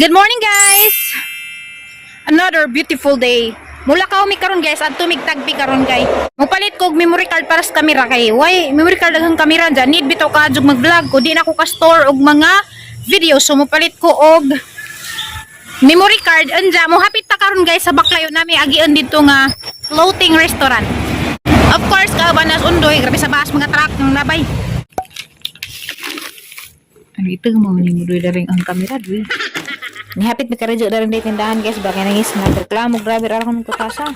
Good morning, guys! Another beautiful day. Mula ka umi karon, guys, adto mig Tagpi karon kay. Mupalit ko og memory card para sa kamera kay why memory card ang kamera dyan. Need bitaw ka jud mag-vlog ko, di na ako ka-store og mga video, so mupalit ko og memory card. Anja mo hapit ta karon, guys, sa Baclayo nami agion dito nga floating restaurant. Of course, kauban nas undoy, grabe sa baas mga truck ng labay. Ano ito mo ni mo doy ang kamera doy. Nihapit mi karadyo daring day tindahan, guys, baka nangis nagreklamo, grabe ra akong kutasa.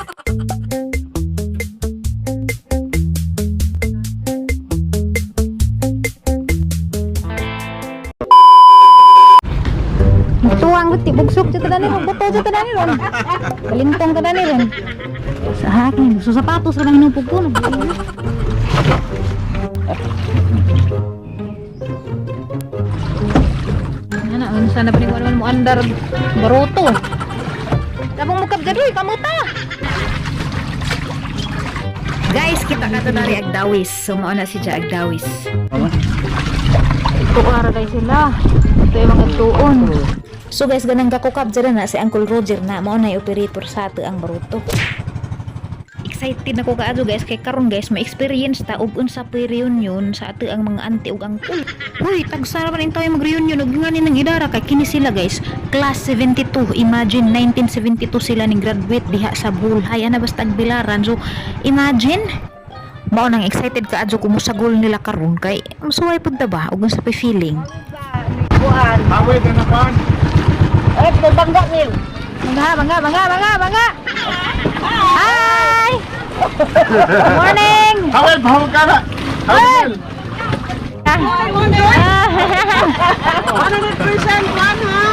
Tuwang guti bugsok jud ta ron, buto jud ta ron. Kalintong ta ron. Sa hakin, so sapatos ra nang hinupog ko. Ana, unsa na pa ni mo andar baroto. Labong mukab gadoy kamuta. Guys, kita ka to nari agdawis. So mao na si Ja agdawis. Tuara kay sila. Ito yung mga tuon. So guys, ganang kakukab dyan na si Uncle Roger na mao na operator sa ato ang baruto. Excited na ko kaadto, guys, kay karon, guys, ma-experience ta og unsa pa reunion sa ato ang mga auntie ug uncle. Uy, tagsa naman tayo mag-reunion ug ngani nang idara kay kini sila, guys, class 72. Imagine, 1972 sila ning graduate diha sa Bulhay ana basta Tagbilaran. So imagine, mao nang excited ka adto kumusagol nila karon kay musuway pud ta ba ug unsa pa feeling. Buan. Away ka na pan. Eh, bangga nil. Bangga, bangga, bangga, bangga, bangga. Hi! Good morning! Away, bahawag ka na. Away. Ah. 100% one ha.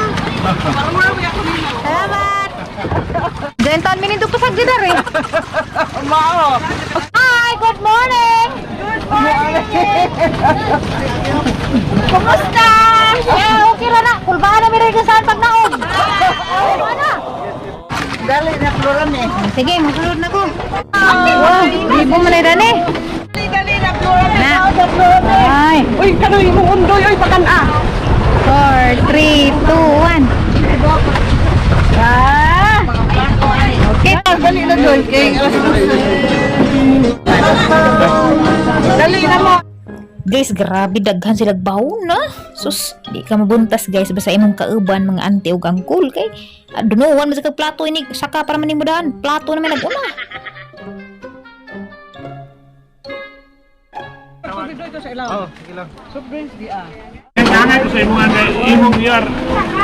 Salamat! Diyan taon minindog pa sa gidar eh. Mao. Hi! Good morning! Good morning! Kumusta? Yeah, okay ra na. Kulbaan na mi rin kung saan pag naog. Ano? Dali na floran eh. Sige, masulod na ko. Wow, libo man na eh. Dali, dali na floran Na. Na floran eh. Ay. Uy, kanoy imong undoy oy pakan ah. 4, 3, 2, 1. Ah! Okay. Dali na doy kay alas 12. Dali na mo. Guys, grabe daghan sila baon na. Sus, di ka mabuntas, guys, basta imong kauban mga auntie ug uncle kay dunuan man sa kag plato ini saka para man nimo daan. Plato na may naguna. Oh, sige lang. Soft drinks di ah. Kaya ko sa imong ano, imong your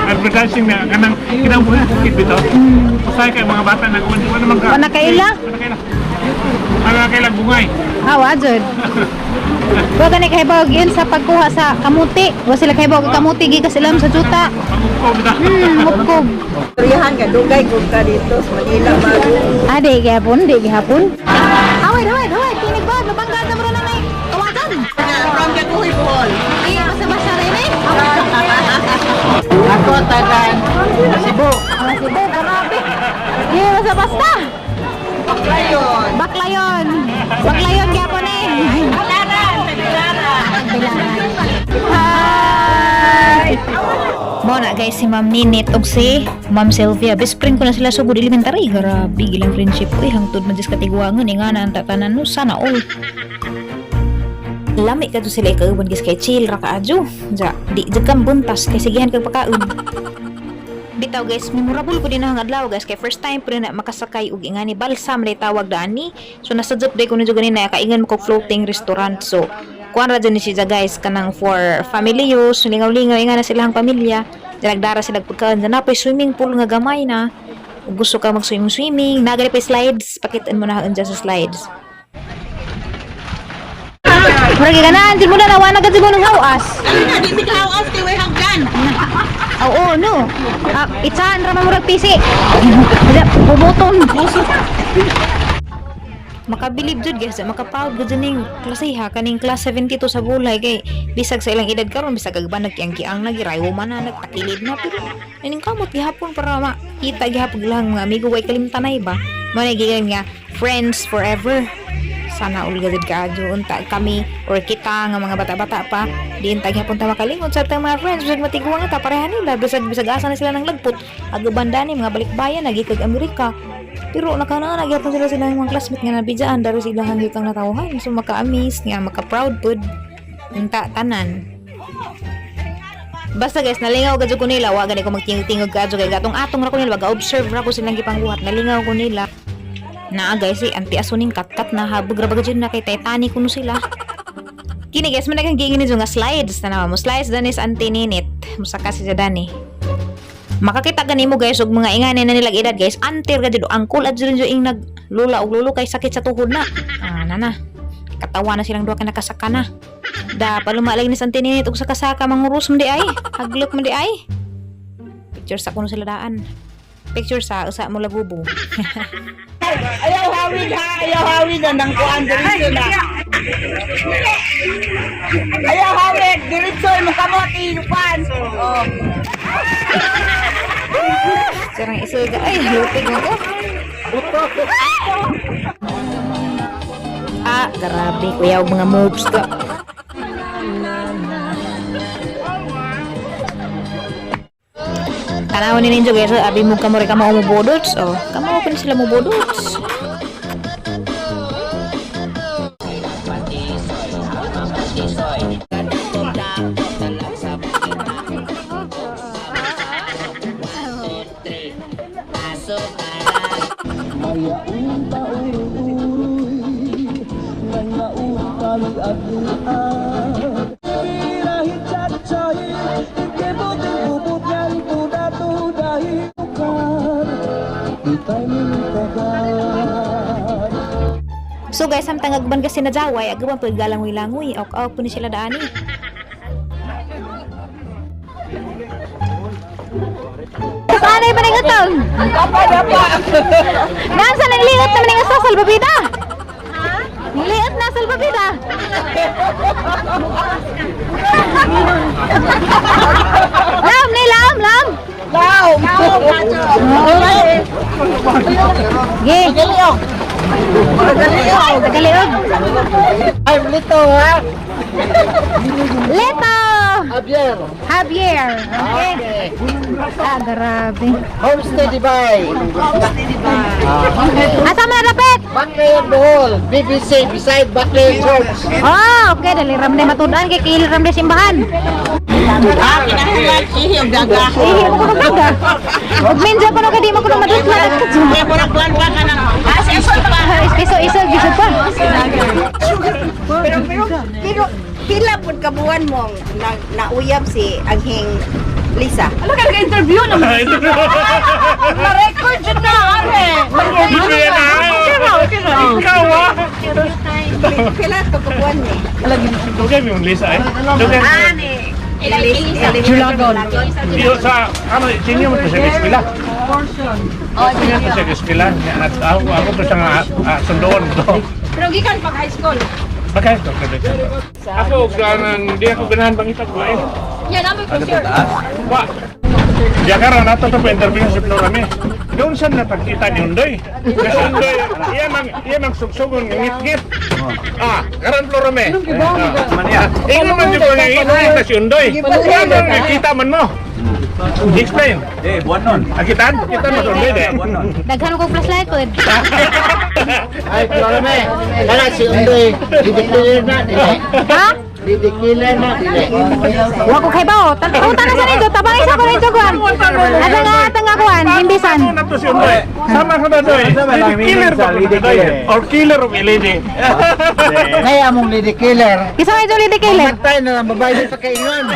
advertising na kanang kinang buhay bukid bitaw. Usay kay mga bata nag wala naman ka. Wala kaila? Wala kaila. Wala kaila bungay. Hawa jud. Wa gani kay bawag yun sa pagkuha sa kamuti. Wa sila kay bawag kamuti gikas sila sa juta. Pangugkob bitaw. Mukkob. Rihan ka dugay kog ka dito sa Manila bago. Ade gihapon, di gihapon. Hawid, hawid, hawid, tinig ba? Mabangga na mo na may kawagan. From Gaguhi Bohol. Ay, basta-basta rin eh. Ako tagan Cebu. Ah, Cebu, grabe. Di, basta-basta. Baklayon. Baklayon. Baklayon gyapon eh. Bilaran, Bilaran. Hi! Mao na, guys, si Ma'am Ninit ug si Ma'am Sylvia. Best friend ko na sila sugod elementary. Grabe ilang friendship ko eh. Hangtod man dis katiguangan eh nga na ang tatanan no. Sana all. Lami kadto sila ikauban, guys, kay chill ra kaadyo. Ja, di jud kang buntas kay sigihan kag pakaon. Bitaw, guys, memorable ko din ang adlaw, guys, kay first time po na makasakay og ingani balsam na tawag dani. So nasa jeep day ko na jud ganina kaingan mo kog floating restaurant. So kuan ra jud ni siya, guys, kanang for family use, lingaw-lingaw inga na silang pamilya. Nagdara sila pagkaon. Dyan na pa swimming pool nga gamay na. Kung gusto ka mag swimming swimming, nagari pa slides, pakitaan mo na ang dyan sa slides. Murag ganaan, jud mo na nawa na gud mo ng hawas. Dali na di bitaw kay way hagdan. Oo, no. Ah, itsahan ra man murag pisi. Wala, bubuton. Makabilib jud, guys, makaproud gud ning klase ha kaning class 72 sa Bulay kay bisag sa ilang edad karon, bisag ag ba nagkiang-kiang na girayo man na nagtakilid na, pero naning kamot gihapon para makita gihapon lang mga amigo way kalimtanay ba mo na gigan nga friends forever. Sana all gazid kaadyo unta kami or kita nga mga bata-bata pa diin ta gyapon ta makalingon sa atong mga friends bisag matiguang ta pareha nila, bisag bisag asa na sila nang lagpot aguban dani mga balikbayan nagikag Amerika, pero nakana nagyapon sila silang mga classmate nga nabidjaan daro sila hanggang natawhan. So maka-amaze nga, maka-proud pud unta tanan. Basta guys, nalingaw gadyo ko nila, wa gani ko magtingog-tingog kadyo kay gatong atong ra ko nila, ga-observe ra ko silang gipangbuhat, nalingaw ko nila. Naa guys, si anti asuning katkat na habog ra ba gadyo na kay Titanic kuno sila. Kini guys, man nagang giingin ninyo nga slides, tanawa mo slides danis anti ninit. Musaka si dani. Makakita gani mo guys og mga ingani na nilag edad guys, antir gadyo angkol at jud ing nag lula og lulo kay sakit sa tuhod na. Ah, nana. Katawa na silang duha ka nakasaka na. Da, palumalag ni Santi Ninit og saka-saka manguros man di ay. Haglok man di ay. Picture sa kuno sila daan. Picture sa usa mo lagubo. Ayaw hawid ha, ayaw hawid na nang kuan diretso na. Ayaw hawid, diretso imong kamot iupan. Oh. Sirang isuga ay lupig mo ko. Ah, grabe kuya og mga moves ka. Tanaw ni ninyo guys, abi mo kamo rin kamo umubudots. Oh, kamo pa ni sila mubudots. So guys, samtang agban kasi na jaway, agban pag galangoy-langoy, ok ok po ni sila daani. Paano ba nang utong? Dapa dapa. Nasa nang liot naman ang sa salbabida? Liot na salbabida. Lam ni lam lam. Laom. Ge. Galiog. Galiog. Tagaliog. I'm Lito ha. Leto. Javier. Javier. Okay. Ah, grabe. Homestay Dubai. Asa man na dapat? Baclayon Bohol, BBC beside Baclayon Church. Oh, okay, dali ramde matudan kay kiil ramde simbahan. Ah, kinahanglan ihi og daga. Ihi mo ko daga. Ug minja pa no kay di mo kuno madutla. Kaya murag kuan pa ka nang ah, si isod pa. Iso iso giso pa. Pero pero pero pila pud ka buwan mong na, nauyab si Anghing Lisa. Ano ka interview naman? Ito. Na-record jud na are. Ikaw ah. Pila to ka buwan ni? Dugay mo yung Lisa eh. Dugay. Ah, ni Elisa. Iyo sa ano senior mo to sa eskwela. Senior to sa eskwela. At ako to sa nga sundoon to. Pero gikan pag high school. Bakit to? Ako ganang di ako ganahan bangita ko eh. Yan namin ko sure. Wa. Jakara nato to pa interview sa Flora mi. Doon siya napagkita ni Undoy. Kasi Undoy, iya mang sugsugon ng ngit-ngit. Ah, karon Flora mi. Ingon man jud ko nga ngit-ngit na si Undoy. Ano nga kita man mo? Explain. Eh, buwan nun. Ah, kitaan? Kitaan mo sa Undoy de. Buwan nun. Daghan ko flashlight pod. Ay, Florame. Kana si Undoy, didikiller na dili. Ha? Didikiller na dili. Wa ko kay bao. Tan tanan sa ninyo, tabang isa ko ninyo kuan. Asa nga ata nga kuan, imbisan. Ano na to si Undoy? Sama ko na doy. Sama lang, Killer ba ko lady na doy? killer. Or killer of a lady. Kaya mong lady killer. Isa may lady killer. Matay na lang babae sa kaingon.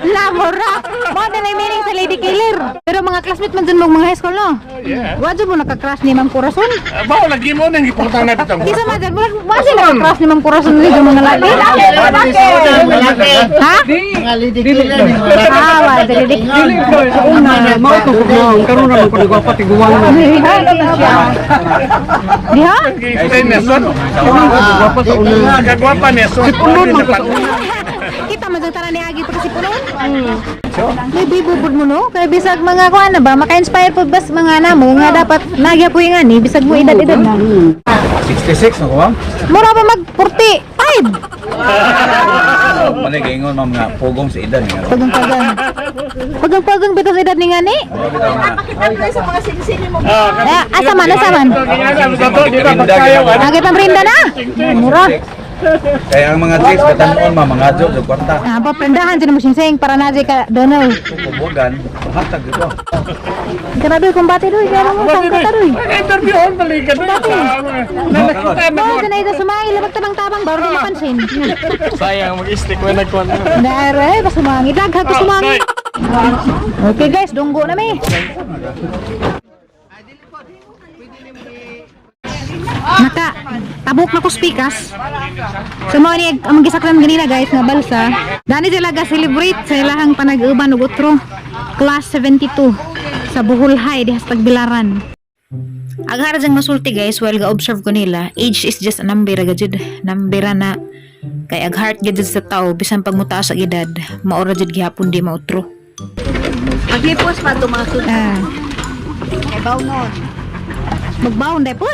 Lamora. Mo na lang meaning sa lady killer. Pero mga classmate man dyan mo mga high school no. Yeah. Wa jud mo naka-crush ni Ma'am Corazon. Bao lagi mo nang giputang na dito. Isa man dyan, wa sila naka-crush ni Ma'am Corazon dito mga laki. Malaki. Ha? Mga lady killer ni mga lalaki. Ah, wa dili. Sa una, mao to karon ra man ko nagwapa tiguang na. Diha? Explain na son. Gwapa sa una. Kagwapa niya son. Si Punon man sa Kita man jud tanan ni Agi pa kasi punon. May bibubod mo no? Kaya bisag mga kuan na ba maka-inspire pud bas mga namo nga dapat nagya po yung ani bisag mo edad-edad na. 66 na ko, ma'am. Mura pa mag 45. Manay gaingon, ma'am, nga pugong sa edad nga. Pagang-pagang. Pagang-pagang bitas edad ni ngani. Pakita sa mga singsing mo. Eh, asa man, asa man? Agay pamrinda na. Mura. Kaya ang mga chicks katanon, ma'am, mga adyo sa kwarta. Ah, paprendahan sino mo singsing para na ka dono. Kubugan, hatag dito. Grabe kumbate doy, kaya mo sang ka doy. Interviewon balikan doy. Nakita na Oh, ganay sa sumay, labag tabang-tabang baru di mapansin. Sayang, mag-stick mo nagkuhan. Dare, pasumangit daghag ko sumangit. Okay guys, dunggo na mi. Naka, tabok na ko spikas. So mo ni ang gisakran ganina guys nga balsa. Dani sila ga celebrate sa ilahang panag-uban og utro. Class 72 sa Bohol High diha sa Tagbilaran. Aghara jang masulti guys while ga-observe ko nila, age is just a number ra jud. Number ra na kay ag heart gid sa tao bisan pag mutaas ang edad, maora jud gihapon di mautro. Maglipos pa ito mga sud. Ah, Kay bawnon. magbaon dai pod.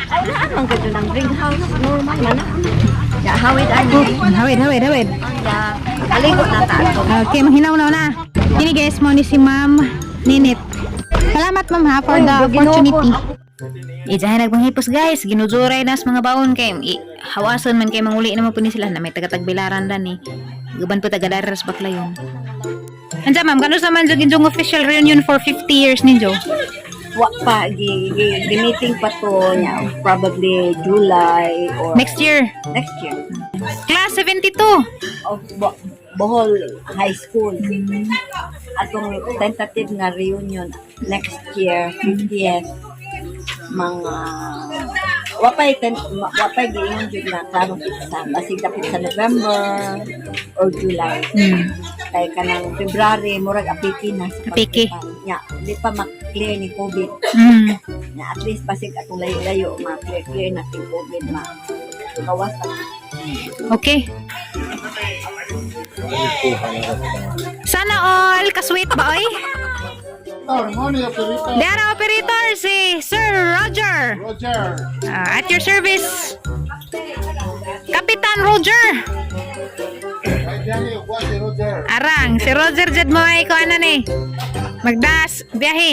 Ay, naan man kadto ng greenhouse. Normal man na. Ya, hawid ani. Hawid, hawid, hawid. Ya, aligo na ta ato. Okay, manghinaw na na. Kini guys, mo ni si Ma'am Ninit. Salamat, ma'am, ha, for the opportunity. Ijahan nagpanghipos guys, ginujuray nas mga baon kay hawason man kay manguli naman po ni sila na may tagatagbilaran dan eh. Guban po tagadaras baklayon. Anja ma'am, kano sa man jud inyong official reunion for 50 years ninyo? Wa pa gi meeting pa to niya probably July or Next year. Next year. Class 72. Of Bohol High School. Atong tentative nga reunion next year, 50th, mga wapay giingon jud na klarong pitsa basig dapit sa November or July kay kanang February murag apiki na sa Apiki. pagtipan. Nya di pa ma-clear ni COVID. Na at least basig atong layo-layo ma-clear clear na ting COVID, ma kawas na. Okay. Sana all kasweet ba oy? Dara operator si Sir Roger. Roger. Ah, at your service. Kapitan Roger. Arang, si Roger jud mo ay ko ano ni. Magdas, biyahe.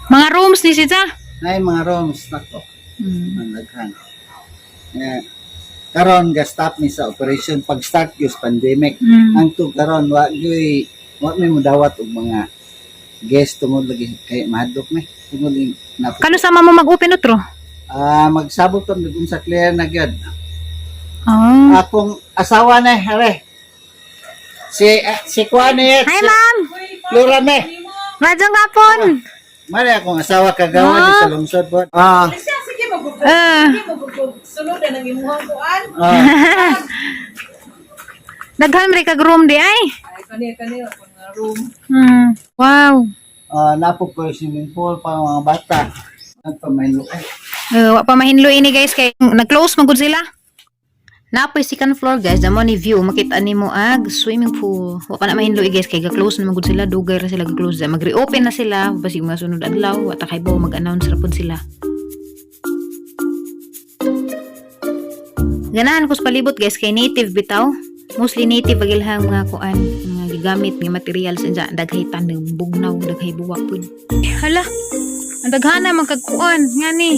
Mga rooms ni siya. Ay, mga rooms nako. Ang daghan. Eh, karon ga stop mi sa operation pag start yung pandemic. Ang tug karon wa gyud wa mi mudawat og mga guest tungod lagi kay mahadlok mi. Tungod yung na Kano sama mo mag-open utro? ah, magsabot pa mig unsa clear na gyud. Oh. Akong asawa na are. Si kuan ni Hi, ma'am. Flora me. Madyong hapon. Mali akong asawa kagawa di sa lungsod po. Ah, Ah, ah, daghan rin kag room di ay. Wow. Ah, napo ko yung swimming pool pa mga bata. Nagpamailo eh. Wa pa mahinlo ini guys kay nag-close man gud sila. Napoy second floor guys, damo ni view makita nimo ag swimming pool. Wa pa na mahinlo guys kay ga-close na man gud sila, dugay ra sila ga-close. Mag-reopen na sila basig mga sunod adlaw, wa ta kay mag-announce ra pud sila. Ganahan ko sa palibot guys kay native bitaw. Mostly native ang ilahang mga kuan, mga gigamit nga materials anja daghay tanom, bugnaw, daghay buwak pud. Hala. Ang daghana man kag kuan ngani.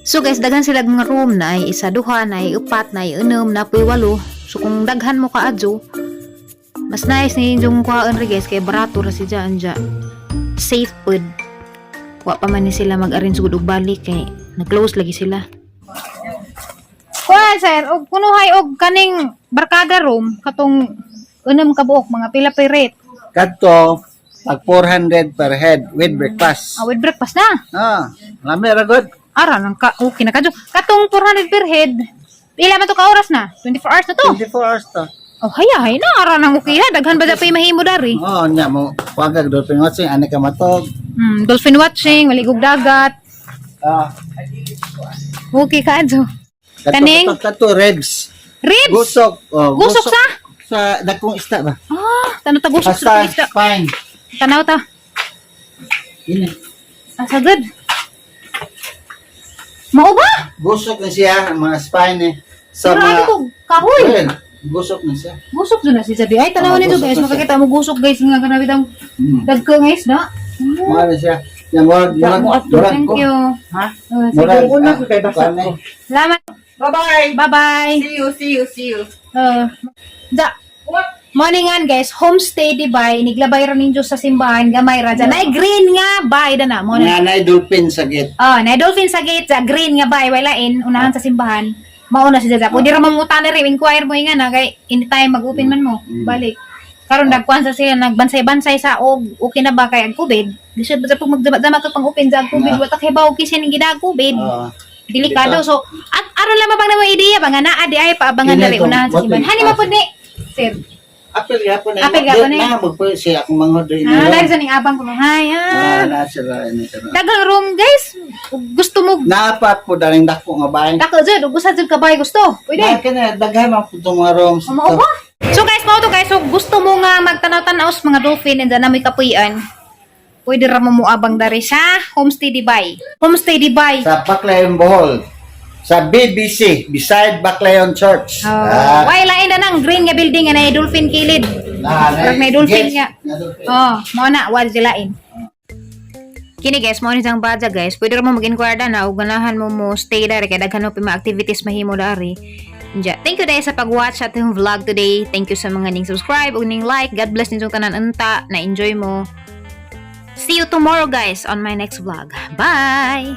So guys, daghan sila mga room na ay isa duha, na ay upat, na ay unom, na po'y walo. So kung daghan mo kaadyo, mas nice ni inyong kuhaan rin guys kay barato ra si anja. Safe pud. Wa pa man ni sila mag-arrange gud og balik kay nag-close lagi sila. Kuha sir, og kunuhay og kaning barkada room katong unom ka buok mga pila pay rate. Kadto pag 400 per head with breakfast. Ah, with breakfast na. Ah, lami ra gud. Ara lang ka okay na kadyo. Katong 400 per head. Pila man to ka oras na? 24 hours na to. 24 hours to. Oh, haya hay na ara nang okay na daghan ba pa mahimo dari? Oh, nya mo wagag dolphin watching ani ka matog. Dolphin watching, maligog dagat. Ah, Okay ka adyo. kadto, Kaning? kadto, kadto ribs. Ribs. Gusok. Oh, Gusok sa? Sa dakong isda ba? Ah, tanaw ta gusok sa Basta isda. spine. Tanaw ta. Kini. Asa good? Mao ba? Gusok na siya ang mga spine eh. Sa Pero mga ano ko kahoy. Well, gusok na siya. Gusok jud na si Sabi. Ay, tanawan Ah, nito gusok guys, na siya. makakita mo gusok guys nga kanang bitang dagko guys, no? Mga na siya. Yan, murag, murag, murag Thank ko. you. Ha? Oh, sige. Murag, Una ko kay basa kuan eh. ko. Salamat. Bye-bye. Bye-bye. See you, see you, see you. Da. Morningan guys, homestay di bay, niglabay ra ninyo sa simbahan, gamay ra dyan. Nay green nga bay da na mo na. Nga na dolphin sa gate. Oh, na dolphin sa gate sa green nga bay wala in unahan sa simbahan. Mauna si Jaja. Pwede ra mangutan na rin, inquire mo nga na kay anytime mag-open man mo, balik. Karon nagkuan sa sila nagbansay-bansay sa og okay na ba kay ang COVID. Lisod ba sa pag magdama ka pang open sa COVID, wa ta kay bawo kisin ang gidag COVID. Oo. Delikado. So, at aron lamang bang namo ideya ba nga naa di ay paabangan Yun diri na itong unahan sa simbahan. bottle. Hani man pud ni sir. Apil gapon eh. Apil gapon eh. Na, magpo siya akong manghod rin. Ah, dahil sa ning abang ko. Hi, ah. Ah, na sila ini sila. Daghang room guys. Ug gusto mo Naapat po daling dako nga bahay. dako jud, ug usa jud ka bahay gusto. Pwede. Na kini daghan man po itong mga rooms. Mao ba? So guys, mao to guys. So gusto mo nga magtanaw-tanaw sa mga dolphin and na may kapuy-an. Pwede ra mo moabang dari sa Homestay Dubai. Homestay Dubai. Sa Baclayon, Bohol. Sa BBC, beside Baclayon Church. Oh, Ah, why lain na nang green nga building nga na dolphin kilid. na, Murag may dolphin gates nga. na dolphin. Oh, mao na wala silain. Kini guys, mao ni siyang badya guys. Pwede ra mo mag-inquire na og ganahan mo mo stay dari kay daghan mo pa mga activities mahimo dari. Inja. Thank you guys sa pag-watch sa atong vlog today. Thank you sa mga ning subscribe ug ning like. God bless ninyong tanan unta. Na enjoy mo. See you tomorrow guys on my next vlog. Bye.